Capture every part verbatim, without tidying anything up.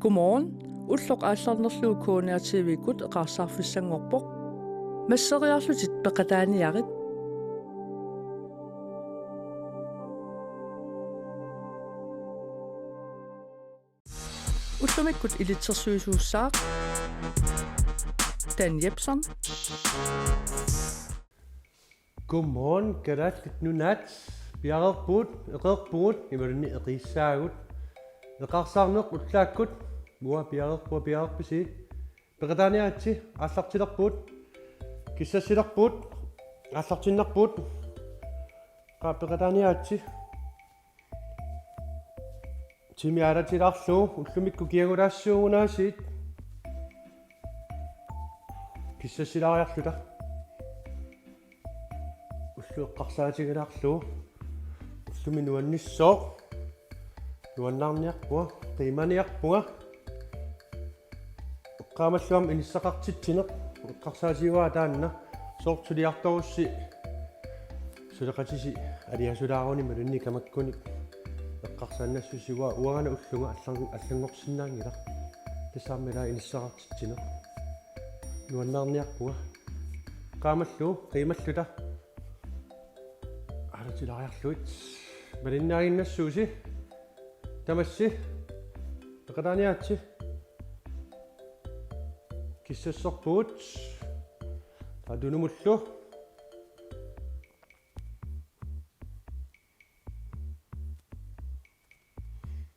Godmorgen. Ulloq aallarnerlugu K N R T V-kkut eqaarsaarfissanngorpoq. Masseriarlutit peqataaniarit. Ullumikkut ilitsersuisuussaaq Dan Jepsen. Godmorgen, Kalaallit Nunaat. Piareerpugut, eqeerpugut, imaluunniit eqiissaagut. Eqaarsaarneq ullaakkut, uanga piareerpunga, piareerpisi? Peqataaniaritsi, aallartilerpugut. Kissassilerpugut, aallartinnerpugut. Qaa, peqataaniaritsi. Timi aalatilaarlugu, ullumikkut kiagulaassuugunaasiit. Kissassilaariarluta. Ulloq eqqarsaatigilaarlugu. Ullumi nuannissooq. Nuannaarniarpunga, qiimaniarpunga. Eqqaamalluarmi inissaqartitsineq, eqqarsaatigivara taanna, sooq suliartorussi suleqatisi aliasulaaruni imaluunniit kamakkunik eqqarsaannassusia, uanga ullunga allan-, allanngorsinnaanngilaq. Tassa aamma ilaa inissaqartitsineq. Nuannaarniarpunga. Eqqaamallugu, qiimalluta. Aalatilaariarlugit. Malinnaaginnassuusi. Tamassi. Peqataaniaritsi. Kissasserpugut. Taava tunumullu.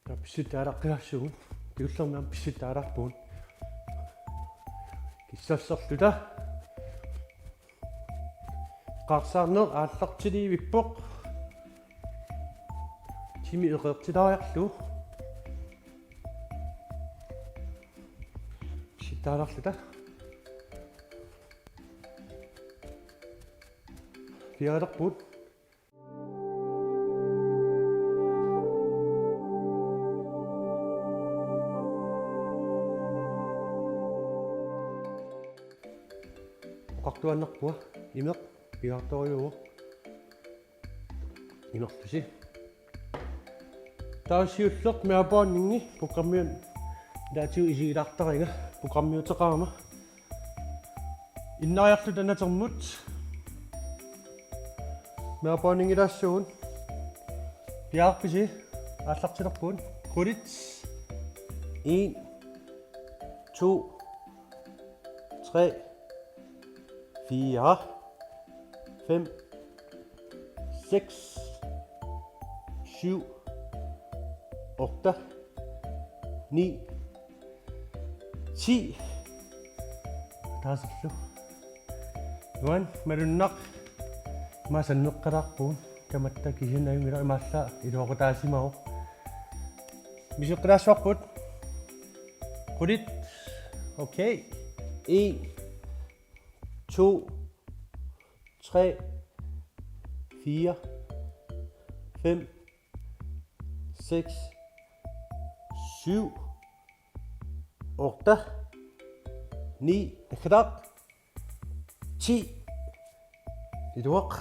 Taava pissutaalaaqqigaassaagut. Kingullermi aamma pissutaalaalerpugut. Kissasserluta. Eqqaarsaarneq aallartiliivippoq. Timi eqeertilaariarlugu. Pissutaalaalerluta. Piareerpugut. Oqartuaannarpunga imeq piaartorujuuvoq. Imerlusi. Taava siulleq maverbrændingi programmiut ilaatigut isigilaartariga programmiuteqarama. Innariarluta natermut. Maverbrændingilaassaagut. Piareerpisi? Aallartilerpugut. Qulit. En, to, tre, fire, fem, seks, syv, otte, ni, ti. Taaserlu. Nuann, malunnaq. Masanneqqalaarpugut. Tamatta kisianni ajunngilaq, imaallaat iluaqutaasimavoq. Misioqqilaassavarput. Qulit. Okay. En, to, tre, fire, fem, seks, syv, otte, ni. Nakkataaq. Ti. Iluaq.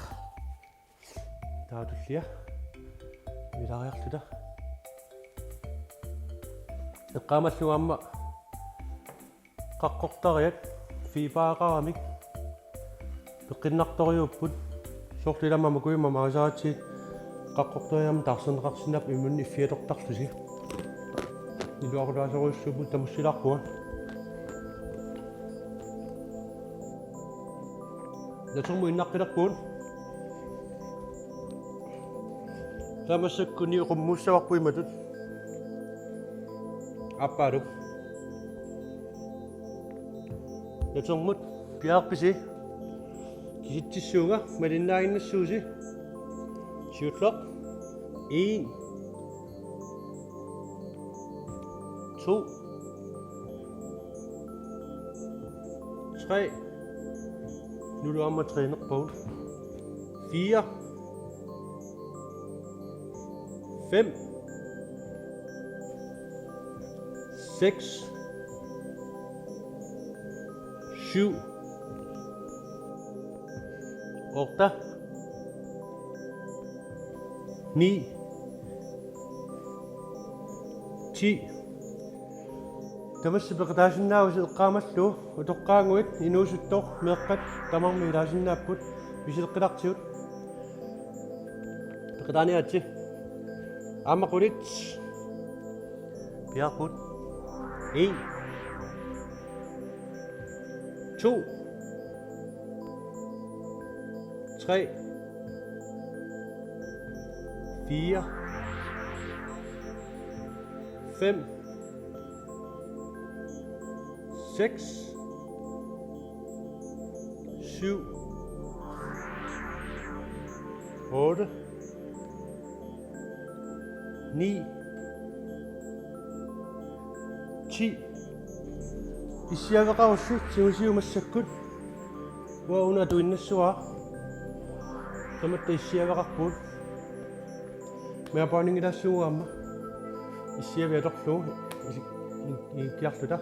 Taava tullia. Ilaariarluta. Eqqaamallugu aamma qaqqortariat fiibaaqaramik peqqinnartorujuupput. Soorlu ilama makujumma marisaatit qaqqortariat aamma taarserneqarsinnaapput imaluunniit iffiatortarlusi. Iluaqutaasorujussuupput, tamussilaarpunga. Natermut innaqqilerpugut. Taava massakkut niu qummuussavarput imatut. Aappaalu. Natermut piareerpisi? Kisitsissuunga, malinnaaginnassuusi. Siulleq. En. To. Tre. Nulu aamma trænerpagut. Fire. Fem. Seks. Syv. Otte. Ni. Ti. Tamassi peqataasinnaavusi eqqaamallugu, utoqqaaguit inuusuttoq meeqqat tamarmik ilaasinnaapput, misileqqilaartigut. Peqataaniaritsi. Aamma qulit. Piaarput. En. To. Tre. Fire. Fem. Seks. Syv. Otte. Ni. Ti. Issiaveqarussi tigusiuk massakkut. Uanga una atuinnassavara. Tamatta issiaveqarpugut. Maveerpaaninngilaassaagut aamma. Issiavik atorlugu. Isi-, iikkiarluta.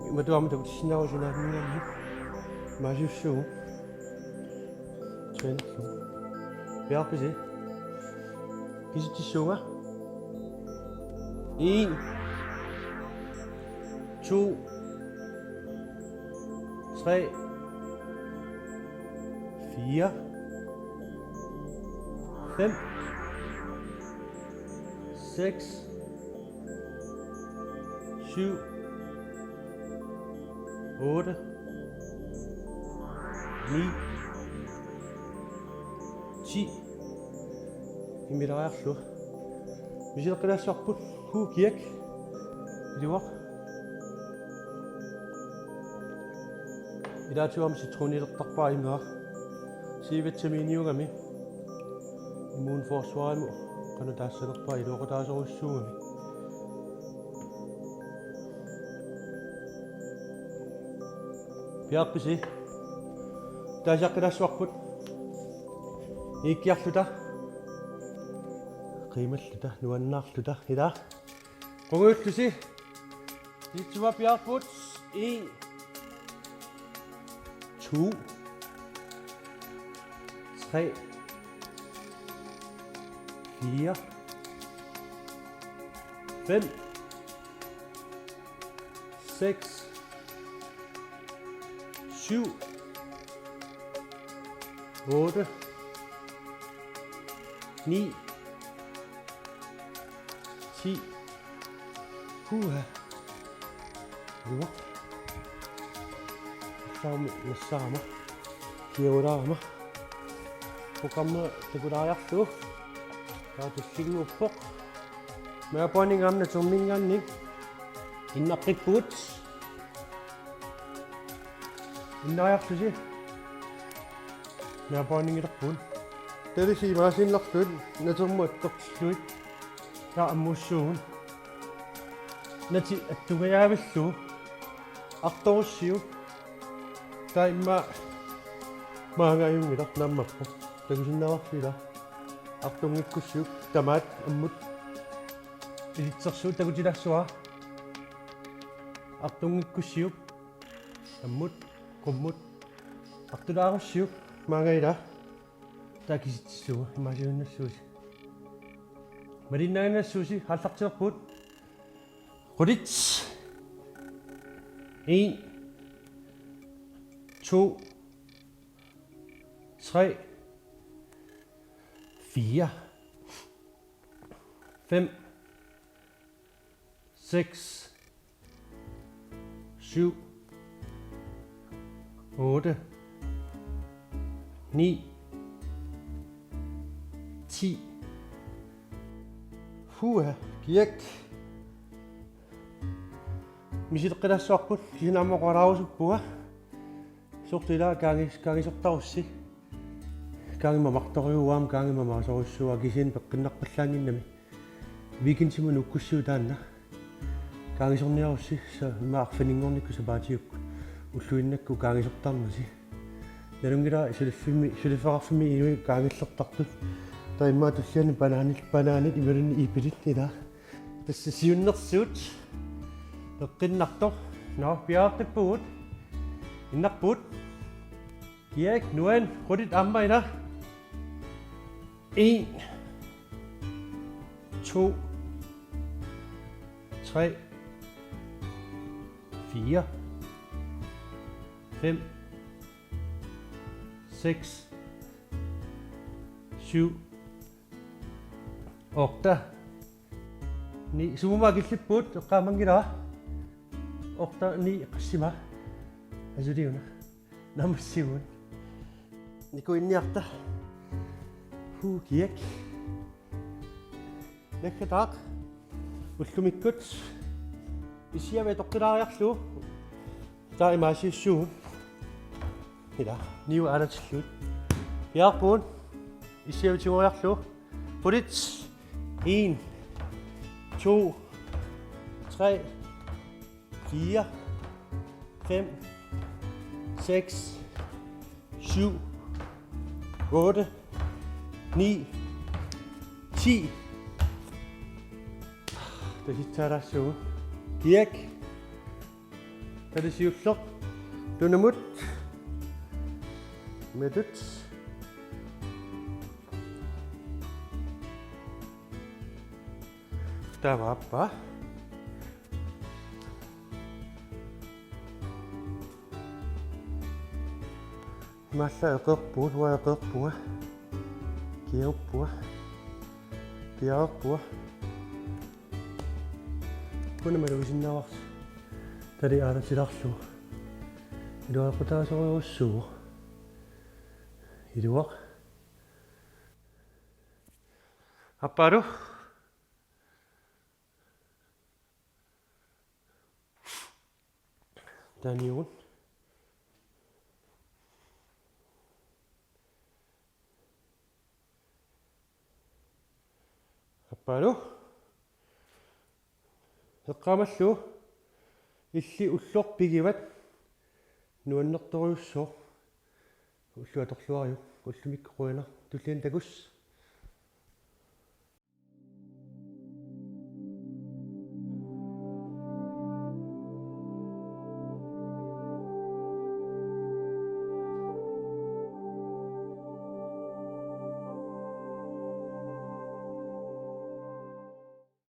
Imatut aamma takutissinnaavusi unaanninngaanniit. Maasiussaagut. Trænerlugu. Piaarpisi? Kisitsissuunga. En. To. Tre. Fire. Fem. Seks. Syv. Otte. Ni. Ti. Imilariarlugu. Misileqqilaassavarput. Huu, kiak. Iluaq. Ilaatigut aamma citronilertarpara imaak. C-vitaminiugami. Immunforsvarimut qanoq taassanerpaat iluaqutaasorujussuugami. Piaarpisi? Taasiaqqilaassavarput. Iikkiarluta. Qiimalluta, nuannaarluta. Ilaa. Qungujullusi. Tiitsuva piaarput. En. To. Tre. Fire. Fem. Seks. Syv. Otte. Ni. Ti. Puha. Iluaq. Saami nassaama. Kiaulaama. Programmi takulaariarlugu. Taava tullinnguuppoq. Maveerpaaninngami naterminngaanniit. Innaqqippugut. Innariarlusi. Maveerpaaninngilarput. Taava imaasiinnarlugu natermut attortillugit. Taava ammuussuugut. Natit attungajavillugu. Artorussiuk. Taava immaqa maanga ajunngilaq, naammappoq. Takusinnaavarsi ilaa. Artunngikkussiuk tamaat ammut. Ilitsersuut takutilaassavara. Artunngikkussiuk. Ammut, qummut. Artulaarussiuk. Maanga ilaa. Taava kisitsissuugut, imaasiinnassuusi. Malinnaaginnassuusi, aallartilerpugut. Qulit. En. To. Tre. Fire. Fem. Seks. Syv. Otte. Ni. Ti. Huha, kiak. Misileqqilaassavarput, kisianni aamma oqalaarusuppara. Soorlu ilaa kaangis-, kaangisortarussi. Kaangi mamartorujuuvoq aamma, kaangi mamaasorujussuuara, kisianni peqqinnarpallaannginnami. Weekendimut ukkussiu taanna. Kaangisorniarussi, sa-, immaqa arfininngornikkut sapaatiukkut. Ulluinnakkut kaangisortarnersi. Nalunngilara suliffimmi, suliffeqarfimmi inuit kaangillertartut. Taava immaqa tulliani banaanit, banaanit imaluunniit iipilit ilaa. Tassa siunnersuut. Peqqinnartoq. Nå, piareqqippugut. Innarpugut. Kiak, nuan, qulit aamma ilaa. En. To. Tre. Fire. Fem. Seks. Syv. Otte. Ni. Sumut akillipput, eqqaamanngilara. Otte, ni, qassima. Asuliuna. Naammassivugut. Nikuinniarta. Huu, kiak. Naggataaq. Ullumikkut. Issiavik atoqqilaariarlugu. Taava imaasiussuugut. Ila, niu aalatillugu. Piaarpugut. Issiavik tigoriarlugu. Pulit. En. To. Tre. Fire. Fem. Seks. Syv. Otte. Ni. Ti. Tassa taarassu. Kiak. Tassa siulleq. Tunumut. Imatut. Taava aappaa. Imaallaat eqeerpugut, uanga eqeerpunga. Kiaguppunga. Piareerpunga. Una malugisinnaavasi. Tassa aalatilaarlugu. Iluaqutaasorujussuuvoq. Iluaq. Aappaalu. Taaniugut. Aappaalu. Eqqaamallugu. Illit ulloq pigivat. Nuannertorujussuuvoq. Ulloq atorluariuk. Ullumikkut qujanaq. Tulliani takuss.